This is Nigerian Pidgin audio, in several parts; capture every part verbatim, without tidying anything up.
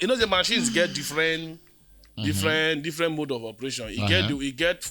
You know the machines get different, different, different mode of operation. You get the, you get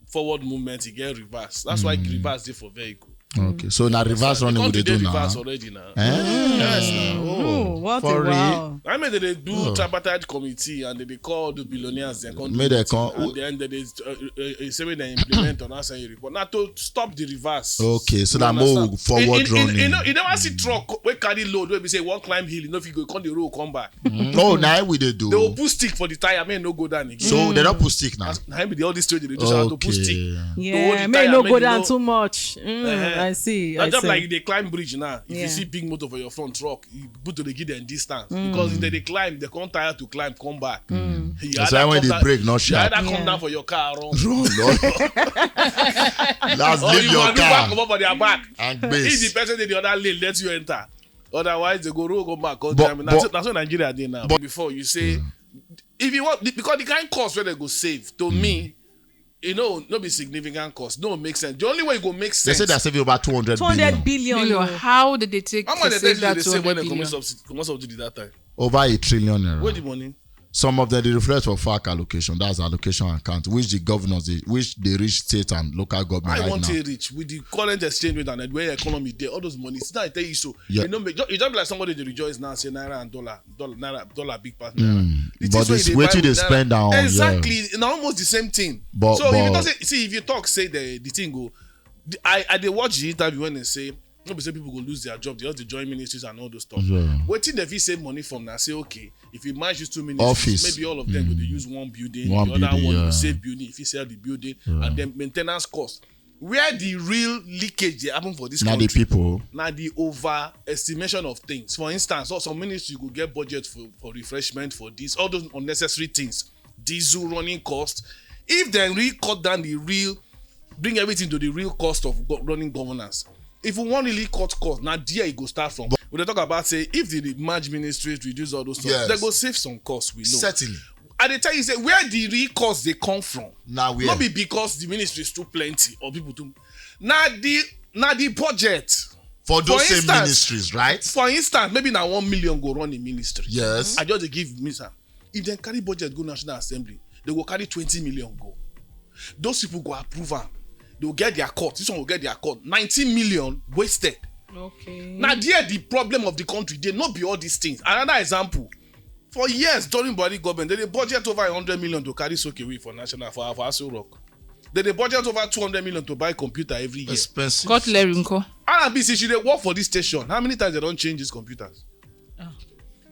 forward movement, you get reverse. That's why reverse dey for vehicle. Okay, so na reverse running we dey do now. Reverse already now. Yes, now. Oh, what a For real? Wow. I mean, they dey do tripartite committee and they dey call the billionaires. They come do Make they meeting, come- and then they dey uh, uh, uh, say make they implement on how say you report. Now to stop the reverse. Okay, so You that more understand? forward You- you- running. You know, you never see truck wey carry load wey be say one climb hill, you know if you go come the road come back. Oh, now we dey do. They will put stick for the tire, man, no go down again. So they don't put stick now. Now be the all this story they just have to put stick. Okay. hold Yeah, the may tire, no may go you down no- too much. Mm, Uh-huh. I see. Na I just see. Like you dey climb bridge now. If Yeah. you see big motor for your front, truck, you put to dey give them distance because if they dey climb, they come tire to climb, come back. You That's either why when come the down- brake not you sharp. either come Yeah. down for your car, run. Run, run. Last Or leave you your go do back car comot for their back. And If the base. person dey the other lane, let you enter. Otherwise, they go roll go back. Come But- jam. Na but- so- na so Nigeria dey now. Before you say, if you want, because the kind cost where they go save to me, you know, no be significant cost. No make sense. The only way it go make They sense. say they're saving over two hundred Two hundred billion. billion. Billion. Oh. How did they take How to much they save tell you that they save when they two hundred commit billion? subsidy, commit subsidy that time? Over a trillion naira. Where the money? Some of them they reflect for fac allocation. That's allocation account, which the governors, they, which they reach state and local government I right want now. to reach with the current exchange rate and the way economy dey. All those money, see, I tell you so. Yeah. You know, make- ju- you just be like somebody dey rejoice now, say naira and dollar, dollar, naira, dollar big pass naira. Mm. The But things wey this you dey wetin buy they with naira- spend down, yeah. Exactly, na almost the same thing. But- So if you but- talk say, see, if you talk say the the thing go, the, I I dey watch the interview when they say no be say people go lose their job, they just dey join ministries and all those stuff. Yeah. Wetin they fit save money from na say okay, if you merge these two ministries, Office. Maybe all of them go dey use one building, One the other building, one yeah. go save building, if you sell the building, and then maintenance cost. Where the real leakage dey happen for this Now the country people. na the overestimation of things. For instance, so some ministry go get budget for, for refreshment for this, all those unnecessary things, diesel, running cost. If dem really cut down the real, bring everything to the real cost of go- running governance. If we wan really cut cost, na there e go start from. We dey talk about say if the merge ministries reduce all those stuff, Yes. They go save some cost. We know. Certainly. I dey tell you say where the real cost dey come from. Now where? No be because the ministry is too plenty or people too. Na the na the budget. For those for same instance- ministries, right? For instance, maybe na one million go run a ministry. Yes. I just dey give minister. If dem carry budget go National Assembly, they go carry twenty million go. Those people go approve am. They go get their cut. This one go get their cut. Nineteen million wasted. Okay. Na there the problem of the country dey, no be all these things. Another example, for years during Buhari government, they dey budget over a hundred million to carry soke away for national for, for Aso Rock. They dey budget over two hundred million to buy computer every year. Expensive. Cutlery nko. R and B C, she dey work for this station. How many times they don change these computers?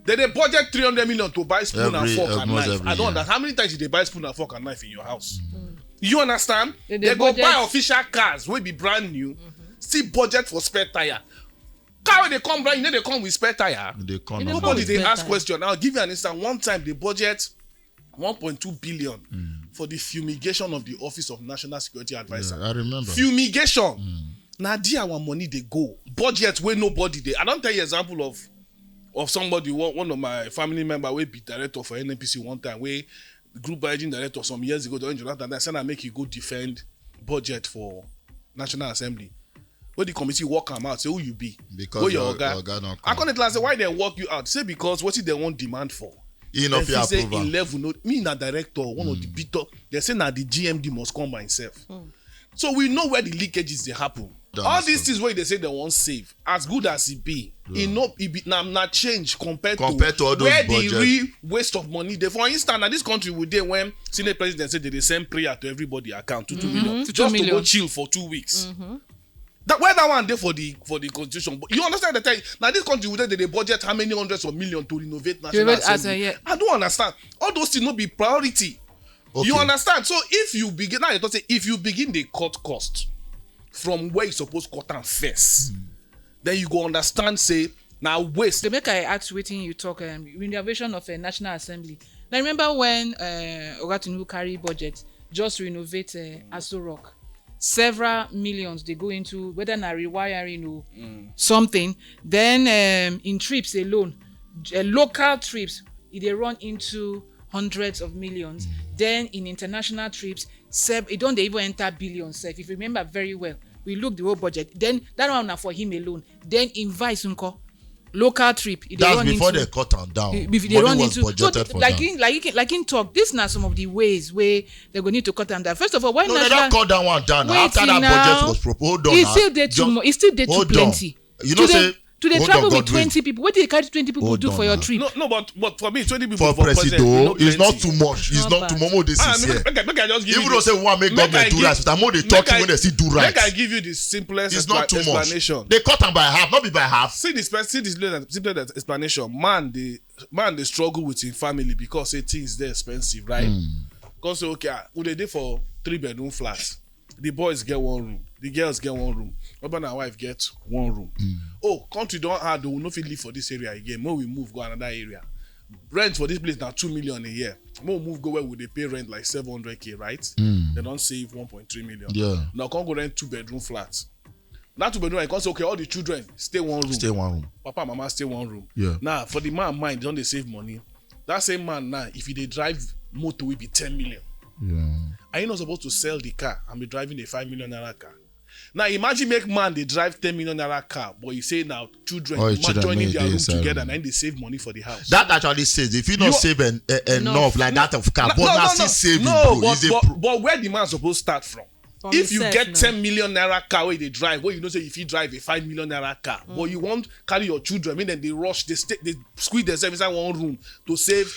They dey budget three hundred million to buy spoon and Every- fork and almost knife. every I don't year. understand. How many times you dey buy spoon and fork and knife in your house? You understand? They They, dey go budget- buy official cars wey be brand new, still budget for spare tire. Car wey dey come brand new, no dey come with spare tire. They come You now. know Nobody with dey spare ask tire. Question. I'll give you an instance. One time they budget one point two billion for the fumigation of the office of National Security Advisor. Yeah, I remember. Fumigation. Na there our money dey go. Budget wey nobody dey. I don tell you example of of somebody, one, one of my family member wey be director for N N P C one time, wey group managing director some years ago, during Jonathan, I send am make he go defend budget for National Assembly. Wey the committee work am out, say who you be, Because who your your- oga. your oga don I come. Come tell am say why they work you out. Say because wetin they want demand for. He no Dem fit fit say approve am. Eleven no, me na director, one of the big top. They say na the G M D must come by himself. So we know where the leakages dey happen. Don All understand. These things wey they say they wan save, as good as e be, e no e be na na change compared, Compared to all those where budget. The real waste of money dey. For instance, na this country we dey when Senate president say they dey send prayer to everybody account two two million Two just to go million. Chill for two weeks. That where that one dey for the for the constitution, but you understand the time. Now this country we dey they dey budget how many hundreds of million to renovate national Renovate assembly. as a, yeah. I don't understand. All those things no be priority. You Okay. Understand? So if you begin now, you talk say if you begin dey cut cost from where you suppose cut am first, then you go understand say na waste. So make I ask wetin you talk, um, renovation of a National Assembly. Now remember when uh, Oga Tinubu carry budget just renovate uh, Aso Rock, several millions dey go into whether na rewiring or something. Then um, in trips alone, uh, local trips, e dey run into hundreds of millions. Then in international trips, sef, e don dey even enter billions sef. If you remember very well, we look the whole budget. Then that one na for him alone. Then in vice nko, local trip, e dey That's run before into they cut am down. e- e dey Money run was into so budgeted for like that. in like in like in talk, this na some of the ways wey they go need to cut am down. First of all, why No, they national don't cut that one down. Wait, After that now, budget was proposed, hold on e now. still dey too Just- much. E still dey too hold on. plenty. You know to dey say to dey hold travel on, with Godwin. Twenty people. What dey carry twenty people Hold do on for your now. trip? No, no, but but for me, twenty people For for president, Presido, e no it's not plenty. too much. It's Not not too bad. much. More this Ah, is make, here. make, I- make I just give Even you though the- say one make make I government do give- rights, but more they make talk I- when they see do make I rights. give you the simplest It's not too expla- much. Explanation. They cut am by half, not be by half. See this person, see this little simple explanation. Man, they man they struggle with his family because say things they expensive, right? Because say okay, ah, we dey dey for three bedroom flats. The boys get one room, the girls get one room. Husband and wife get one room. Oh, country don hard, we no fit live for this area again. Make we move go another area. Rent for this place na two million a year. Make we move go where we dey pay rent like seven hundred k, right? They don save one point three million. Yeah. Now come go rent two bedroom flat. That two bedroom, I come say okay, all the children stay one room. Stay one room. Papa and mama stay one room. Yeah. Now for the man mind, don dey save money. That same man now, if he dey drive motor wey be ten million, Yeah. are you not supposed to sell the car and be driving a five million naira car? Now imagine make man dey drive ten million naira car, but you say now children, All man the children joining make their dey room inside together, room. Na im dey save money for the house. That actually says if you not You- save en- eh, enough like that of car, No, but no, now no, still no. saving, No, bro. but, Is a but, pro- but where the man supposed start from? From If you himself get now. ten million naira car where you dey drive, where you know say if you drive a five million naira car, but you want carry your children, make dem dey rush, they stay, they squeeze themselves inside one room to save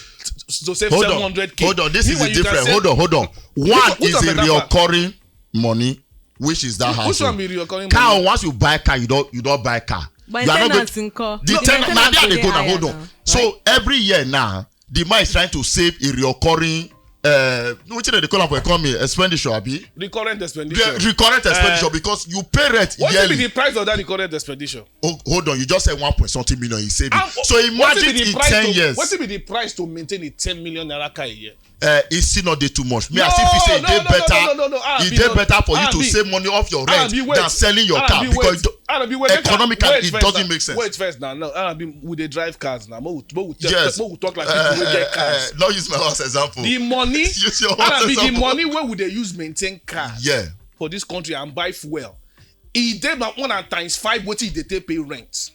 to save hold seven on, hundred k. Hold on. This is Meanwhile, the you can difference. save- Hold on, hold on. Which One one- which is one a better part? Recurring money, which is that house. Which one be recurring Car money? Once you buy car, you don't you don't buy car. You are not going- Maintenance nko. The No, ten- maintenance now there dey they go now. higher Hold on. now, So right? Every year now, the man is trying to save a recurring. Uh, which they call am for economy expenditure, abi? Recurrent expenditure. The recurrent expenditure Uh, because you pay rent What be yearly. The price of that recurrent expenditure? Oh, hold on, you just said one point something million in saving. Ah, So what be imagine the in price ten to- years. What be the price to maintain a ten million naira car a year? Uh, it's still not dey too much. Me, I No, still feel say no, e dey no, no, better. no, no, no. Ah, E be dey no. Better for you Ah, to be. Save money off your Ah, rent be wait. than selling your Ah, car be because wait. you don't- Ah, be wait. Make I- economically wait it first doesn't now. Make sense. Wait first now. No, ah, be, we dey drive cars now. Mo we talk. Yes. Mo we talk like people wey get cars. Not use my house example. The money. Use your Ah, house be the example. Money wey we dey use maintain cars. Yeah. For this country and buy fuel, e dey na more than times five wetin e dey take pay rent.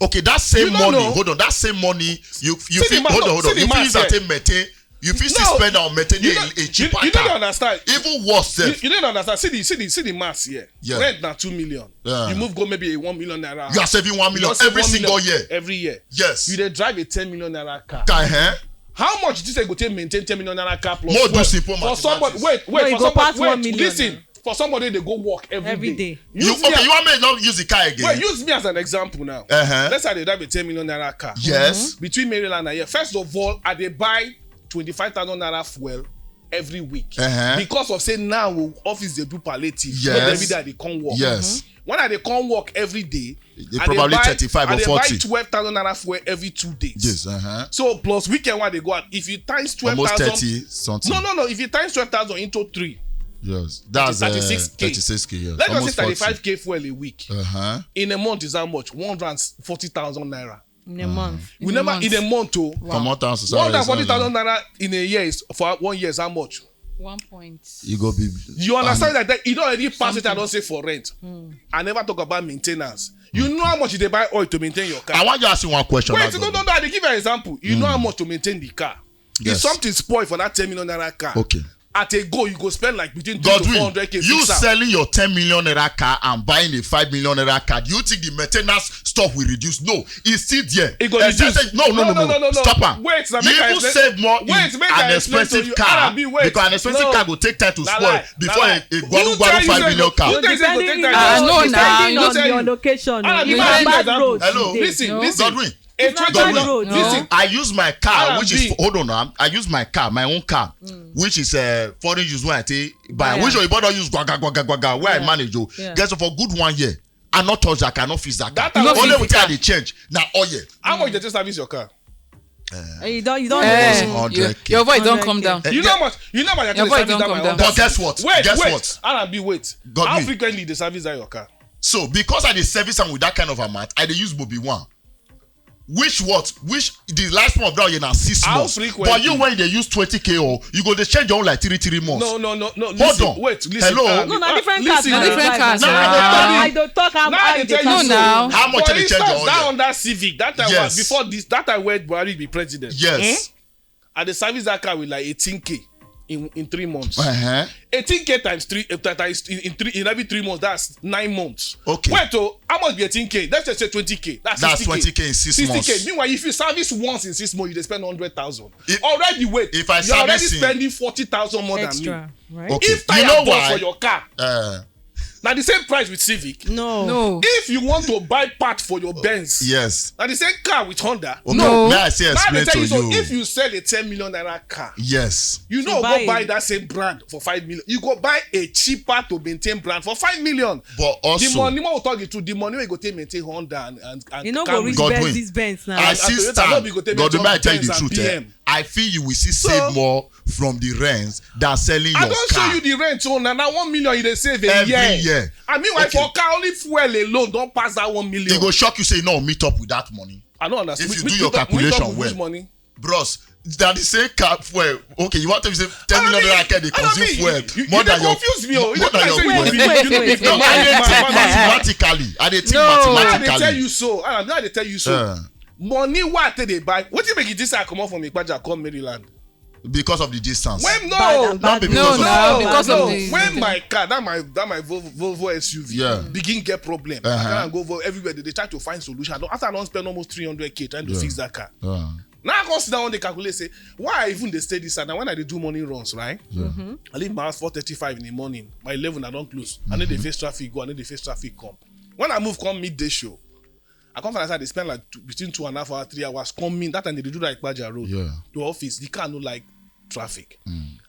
Okay, that same You don't money. Know. Hold on, that same money. You you See the feel ma- hold on, no, hold see on. the You feel math use that here. same maintain. You feel still No, spend on maintaining you a, don't- a cheaper you, you car. Don't understand. Even worse, You, sef. You don't understand. See the see the see the mass here. Yeah. Rent na two million. Yeah. You move go maybe a one million naira. You are saving one million You save every one single million year. Every year. Yes. You dey drive a ten million naira car. Car, eh? How much this go take maintain ten million naira car plus More do fuel? Simple For somebody, mathematics. Wait, wait, No, you for go somebody, pass wait, one million Listen, now. For somebody they go work every Every day. day. You Use me okay? as- You want me not use the car again? Wait, use me as an example now. Uh-huh. Let's say I dey drive a ten million naira car. Yes. Between Maryland and here, first of all, I dey buy twenty five thousand naira fuel every week. Uh-huh. Because of say now we office dey do palliative. Yes. Not every day I dey come work. Yes. When I dey come work every day, They I probably dey buy, thirty-five I or dey forty. Buy twelve thousand naira fuel every two days. Yes. Uh-huh. So plus weekend when I dey go out, if you times twelve Almost thousand, thirty something. No, no, no. If you times twelve thousand into three, Yes. That's thirty-six K. Uh, thirty-six K. Yes. Let's just Almost say forty. Thirty-five K fuel a week. Uh-huh. In a month is how much? One hundred forty thousand naira. In a month. We never in a month, oh. Come on, thousand. One hundred forty thousand naira in a year is for one year is how much? One point. You go be. You understand that, that you don't already pass it. I don't say for rent. I never talk about maintenance. You know how much they buy oil to maintain your car. I want you to ask you one question. Wait, Ago. No, no, no. I dey give you an example. You know how much to maintain the car. Yes. If something spoil for that ten million naira car, Okay. At a go, you go spend like between three to four Godwin, hundred k. You Fix am. Selling your ten million naira car and buying a five million naira car, do you think the maintenance stuff will reduce? No, it's still there. It go Except reduce. Say, no, no, no, no, no, no. Stop am. Wait, na You make I even explain. Save more Wait, in make I an explain to expensive you. Car Arabi, wait. Because an expensive No. Car go take time to Na spoil lie. Before Na a, lie. a gwaru gwaru five million car. Who tell you say go take Depending time? Ah, on, no, na, depending no on tell the you. Location. Ah, If you na have bad example. Road, Hello. you dey. Listen, No. listen. Godwin, A If na twenty bad road, Listen, no. I use my car, which is Arabi. For, hold on now. I use my car, my own car, which is uh, foreign use when I take buy. Yeah. Which you bother use gwaga gwaga gwaga. Where I Yeah. Manage, oh. Yeah. Guess what? For good one year, I not touch that car, not fix that car. That I Only fix with the I car. Dey change now. Oh yeah. How much they take service your car? Eh, you don't, you don't. Eh, Hundred your, K. your voice don't Hundred K. Come down. Eh, You know yeah. how much? You know how much I Your take voice service don't that come my down. own But car? Guess what? Wait, Guess wait. What? Arabi, wait. God, How me. Frequently they service that your car? So because I dey service am with that kind of amount, I dey use Mobi one. Which what? Which the lifespan of that year na six How months. Frequently? But you when they use twenty k or you go dey change your own like three three months. No, no, no, no. Hold Listen, on. Wait, listen. Hello? Uh, No, na uh, different listen, cars, na uh, Different cars Now now. I I dey tell dey talk am. Now I I dey dey tell talk. you No, so. now. How much For they change instance, your that own? Honda Civic that time Yes. was before this that time when Buhari be president. Yes. I dey service that car with like eighteen k in in three months. Uh-huh. eighteen k times three uh, that is in, in three in every three months, that's nine months. Okay. Wait, oh, how much be eighteen k? Let's just say twenty k. That's That's sixty k. twenty k in six sixty k. months. Meanwhile, if you service once in six months, you dey spend hundred thousand. If- Already wait. if I You're already service in- spending forty thousand more Extra, than me. Right? Okay. If tire You know burst why? For your car, Uh, now the same price with Civic. No. No. If you want to buy part for your Benz, yes. Now the same car with Honda. Okay. No. May I say Now they explain tell to you, so you? If you sell a ten million naira car, Yes. you know buy go buy it. That same brand for five million. You go buy a cheaper to maintain brand for five million. But also, The money, more we talk the truth, the money we go take maintain Honda and and, and You no go Camry. reach Godwin. Benz this Benz now. I and see Toyota stand. no be go take God, me may I tell you the Benz and truth. Eh? B M. I feel you will see So- save more from the rents than selling your I don car. Show you the rent, so na na one million you dey save a Every year. Year. And meanwhile, Okay. for car only fuel alone don pass that one million. It go shock you say no meet up with that money. I don't understand. If you Meet- do your meet up- meet up calculation with well. Which money? Bros, that the same car fuel. Okay, you want to say ten million naira car dey I don't consume mean, fuel you- you- more you dey than your confuse me, oh. You more dey than confuse your me. money. Wait, wait, wait, No, wait. I dey think Wait, wait. mathematically. I dey think No. I dey tell mathematically. You so. I dey tell you so. Uh, Money wey I take dey buy. Wetin make this I comot from Ipaja come Maryland? Because of the distance. When Bad no. and bad Not No, because no, of because of No, the when my car, that my that my Volvo, Volvo S U V, Yeah. Begin get problem. Uh-huh. I can't go for everywhere. They, they try to find solution. After I don spend almost three hundred k trying to Yeah. Fix that car. Uh, Now I come sit down one day calculate say why I even dey stay this side. Now when I dey do morning runs, right? I leave my house four thirty-five in the morning. By eleven I don close. I no dey face traffic go. I no dey face traffic come. When I move come midday show, I come find out say I dey spend like two, between two and a half hours, three hours coming. That time they dey do that Ipaja road Yeah. To office. The car no like traffic.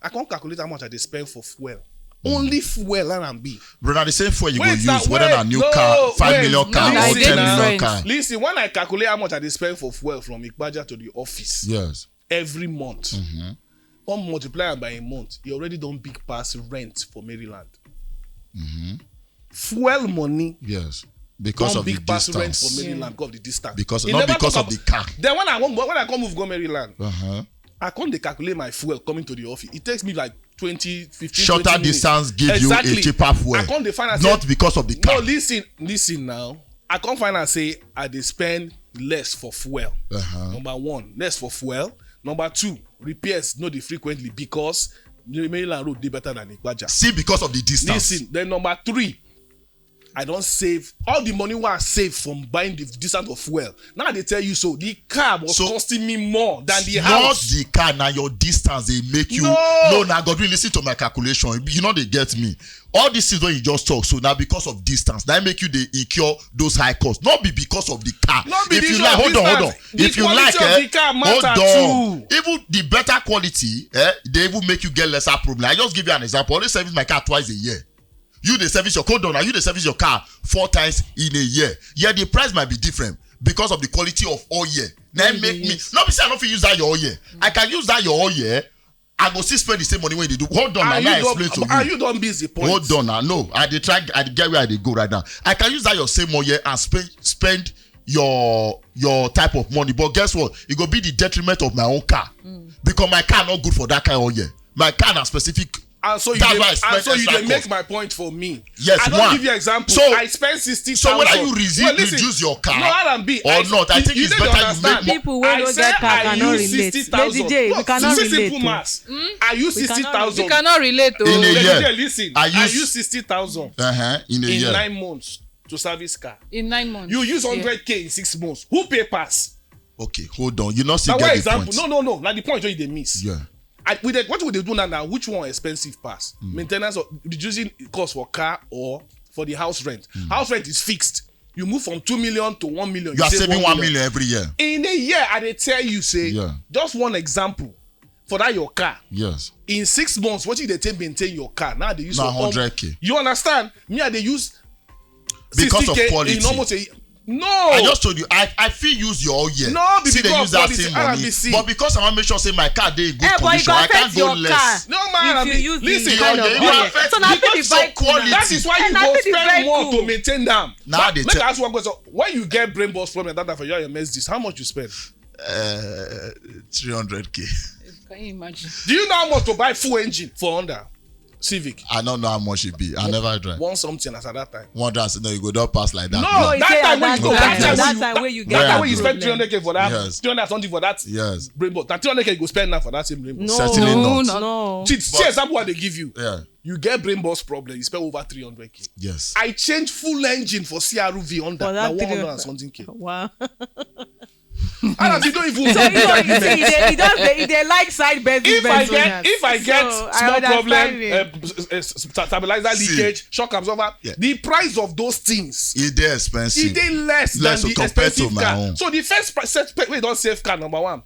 I come calculate how much I dey spend for fuel. Only fuel and be. Brother, the same fuel you go Wait, use, now, whether wait, na new no, car, five wait, million car, no, or I dey ten million different. Car. Listen, when I calculate how much I dey spend for fuel from Ipaja to the office Yes. Every month, come multiply am by a month, you already don big pass rent for Maryland. Fuel money Yes. Because don of the big pass rent for distance. Maryland because of the distance. Because E not never because talk of the about- car. Then when I come when I come move go Maryland, Uh-huh. I come dey calculate my fuel coming to the office. It takes me like twenty, fifteen, Shorter twenty minutes. Distance give you a Exactly. Cheaper fuel. I come dey find out say Not because of the car. No, listen, listen now. I come find out say I dey spend less for fuel. Uh-huh. Number one, less for fuel. Number two, repairs no dey frequently because the Maryland road dey better than Ipaja. See, because of the distance. Listen, then number three, I don save all the money wey I save from buying the distance of fuel. Now I dey tell you so, the car was So, costing me more than the Not house. The car, now your distance they make you. No. No, now God will listen to my calculation. You know they get me. All these things when you just talk, so now because of distance, that make you they incur those high costs. Not be because of the car. Not be If the you issue like, of hold on, hold on. Distance. The If you quality like, of eh, the car hold matter on. Too. Even the better quality, eh, they even make you get lesser problem. I just give you an example. I only service my car twice a year. You they service your hold on, now you they service your car four times in a year. Yeah, the price might be different because of the quality of oil. Now you make dey me. use. Not be say I don't fit use that your oil. I can use that your oil. I go still spend the same money when they do. Hold on, Are now you I don explain to you. are you don miss the point? Hold on now. No, I dey try. I dey get where I dey go right now. I can use that your same oil and spend spend your your type of money, but guess what? It go be the detriment of my own car because my car not good for that kind of oil. My car na specific. And so you That's dey, why I spend and so you extra dey make cost. My point for me. Yes, I don one. Give you example. So- I spend sixty so thousand. Whether you reduce- Well, listen, reduce your car no, R and B, or not, I think it's better you make People wey no get car cannot relate. Lady J, we cannot relate. Mass. I use We cannot sixty thousand. You cannot relate. In a Oh. year. Lady J, listen. I I use- use sixty thousand Uh-huh, in a in year. Nine months to service car. In nine months. You use Yeah. Hundred k in six months. Who pay pass? Okay, hold on. You not still Na get one the example. Point. No, no, no. Na the point wey you dey miss. Yeah. I, we dey, what we dey do now? Now, which one expensive pass? Maintenance or reducing cost for car or for the house rent? House rent is fixed. You move from two million to one million. You are save saving one one million every year. In a year, I dey tell you say Yeah. Just one example for that your car. Yes. In six months, what you dey take maintain your car? Now they use Na for all- hundred k. You understand? Me, I dey use Because of sixty k quality. In almost a No. I just told you, I I fit use your own year. No, be see, they because use that same money. But because I want make sure say my car dey in good condition, I can't go less. No, man, if you use this kind of oil, so na fit dey buy quality. That is why you go spend more to maintain them. Now they make I ask one question. When you get brain box problem, that time for your M S Ds, how much you spend? Uh, three hundred K. Can you imagine? Do you know how much to buy full engine for Honda Civic? I don't know how much it be. I never drive. One something as at that time. One hundred, no, you go don pass like that. No, that time when you go, that time when you get that time when you spend three hundred K for that, three hundred something for that brain box. That three hundred K you go spend now for that same brain box. No, certainly not. No. See, see example what they give you. Yeah. You get brain box problem, you spend over three hundred K. Yes. I change full engine for C R V Honda. Now one hundred and something K. Wow. And as you don't even so you know, you see, he, dey, he does dey, he dey like side bed. If I get, if I get so, small problem, uh, stabilizer leakage, shock absorber, yeah, the price of those things, it dey expensive. It dey less than the expensive car. So the first set wey don save car number one.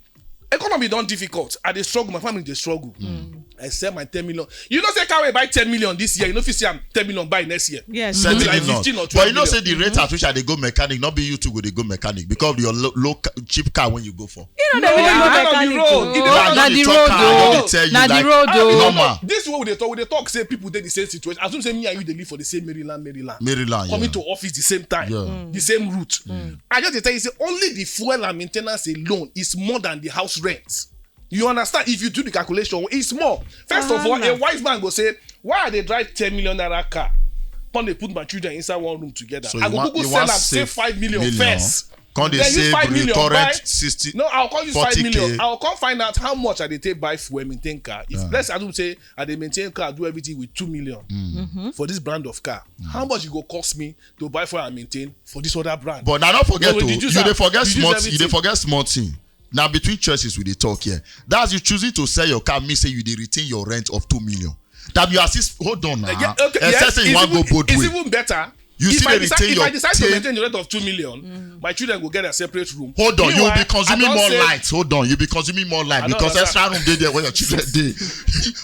Economy don difficult. I dey struggle. My family dey struggle. Mm. I sell my ten million. You know, say car wey buy ten million this year, you know, if you see am ten million buy next year. Yes. Certainly not. But you know, say the rate at which I dey go mechanic, not be you too go dey go mechanic because of your low, low cheap car when you go for. You know, they really go mechanic. Na the road, na the road, though. This way we dey talk, we dey talk. Say people dey the same situation. Assume say me and you dey live for the same Maryland, Maryland. Maryland, coming to office the same time, the same route. I just dey tell you say only the fuel and maintenance alone is more than the house rent. You understand? If you do the calculation, it's more. First of all, a wise man go say, "Why I dey drive ten million naira car? Come dey put my children inside one room together. I go go sell am, save five million first." Come dey save recurrent sixty. No, I'll come use five million. I'll come find out how much I dey take buy fuel, maintain car. If let's assume say I dey maintain car, do everything with two million for this brand of car, how much it go cost me to buy fuel and maintain for this other brand? But now don't forget, you dey forget small thing. Now between choices we dey talk here. That's you choosing to sell your car mean say you dey retain your rent of two million. That you assist. Hold on now. Except say you wan go both way. It's even better. You still dey retain your. If I decide to maintain the rent of two million, my children go get a separate room. Hold on, you will be consuming more light. Hold on, you be consuming more light because extra room dey there where your children dey.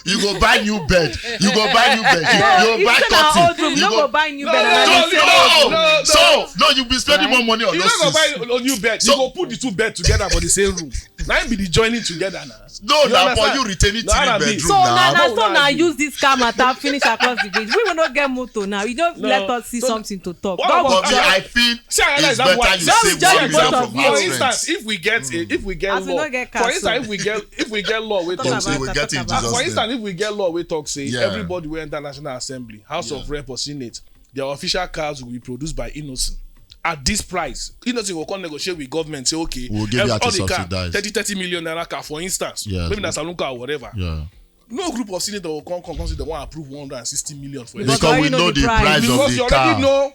You go buy new bed. You go buy new bed. You go buy curtain. You go buy new bed. No, no, no. So no, you be spending more money on nurses. You no go buy a new bed. You go put the two bed together for the same room. Now be the joining together now. No, na for you retaining three bedroom. So na so na use this car matter finish across the bridge. We will not get motor now. You don't let us see something to talk. But me, I feel it's better you save one million from house rent. For instance, if we get a, if we get law, for instance, if we get, if we get law, we talk say, for instance, if we get law, we talk say everybody wey enter National Assembly, House of Rep or Senate, their official cars will be produced by Innoson at this price. Innoson go come negotiate with government, say, "Okay, we'll give you all the car, thirty, thirty million naira car, for instance." Maybe na saloon car or whatever. No group of senators will come, come, come say they want to approve one hundred and sixty million for it. Because we know the price of the car. Because you already know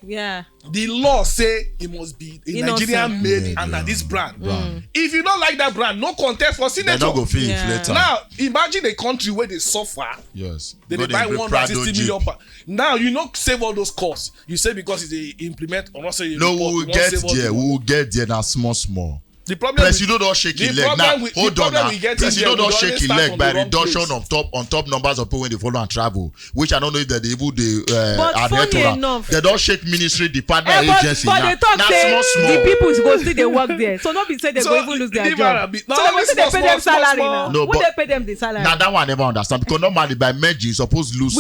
the law say it must be a Nigerian made and na this brand. If you don't like that brand, no contest for senator. They don't go fit inflate am. Now, imagine a country where they suffer. Yes. They dey buy one hundred sixty million pound. Now you no save all those costs. You say because they implement or not say you no, we will get there. We will get there now, small, small. The problem, Presido don shake him leg now. Hold on now. Presido don shake him leg by reduction of top on top numbers of people when they follow and travel, which I don't know if they even dey uh, adhere to now. They don shake ministry, department, agency now. But they talk say the people go still dey work there, so no be say they go even lose their job. So they go still dey pay them salary now. No, but they pay them the salary. Now that one I never understand because normally by merge you suppose lose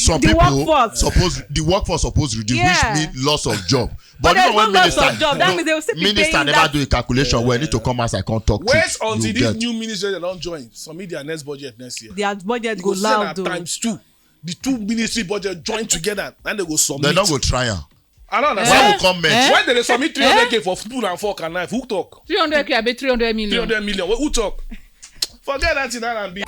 some people. Suppose the workforce suppose reduce, which mean loss of job. But there's no loss of job. That means they will still be paying that. Minister never do a calculation where need to come as I can't talk. Wait until this new ministry they don't join. Submit their next budget next year. Their budget go loud though. Times two. The two ministry budget join together and they go submit. They don't go try am. I don't understand. Why we come merge? When they submit three hundred K for spoon and fork and knife, who talk? Three hundred K, I bet three hundred million. Three hundred million. Who talk? Forget that thing, that and be.